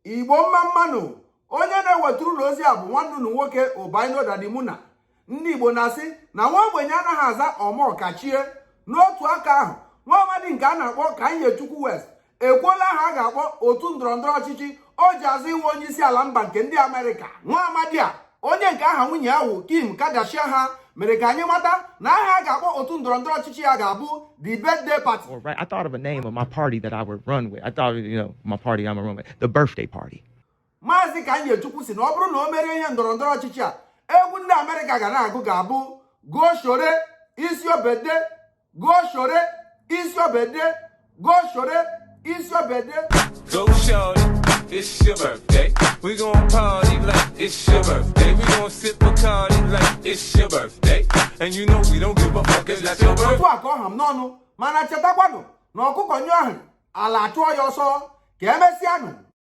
Igbo mma mma nụ. Onye na-ewetara unu ozi a bụ nwanne unu nwoke Ụbaino Dadimuna. Ndị Igbo na-asị na nwa ogbenye anaghị aza ọmọkachie. N'otu aka ahụ, nwa amadi nke a na-akpọ Kanyechukwu West ekwuola aha a ga-akpọ otu ndọrọ ndọrọ ọchịchị o ji azọ ịwụ onye isi ala mba nke ndị Amerịka. Nwa amadi a, onye nke aha nwunye ya wụ Kim Kardashian, ha mere ka anyị mata na aha a ga-akpọ otu ndọrọ ndọrọ ọchịchị ya ga-abụ The Birthday Party. All right. I thought of a name of my party that I would run with. I thought, my party I'm gonna run with, the birthday party. Maazị Kanyechukwu si na ọ bụrụ na o merie ihe ndọrọ ndọrọ ọchịchị a, egwu ndị Amerịka ga na-agụ ga-abụ "Go shawty, it's your birthday. Go shawty, it's your birthday. Go shawty, it's your birthday." Go shawty, it's your birthday. We gon' party like it's your birthday. We gon' sip Bacardi like it's your birthday. And you know we don't give a fuck, it's not your birthday. Otu a ka ọ ha m n'ọnụ, mana chetakwanụ na ọkụkọ nyụọ ahụ ala achụọ ya ọsọ. Ka emesịanụ.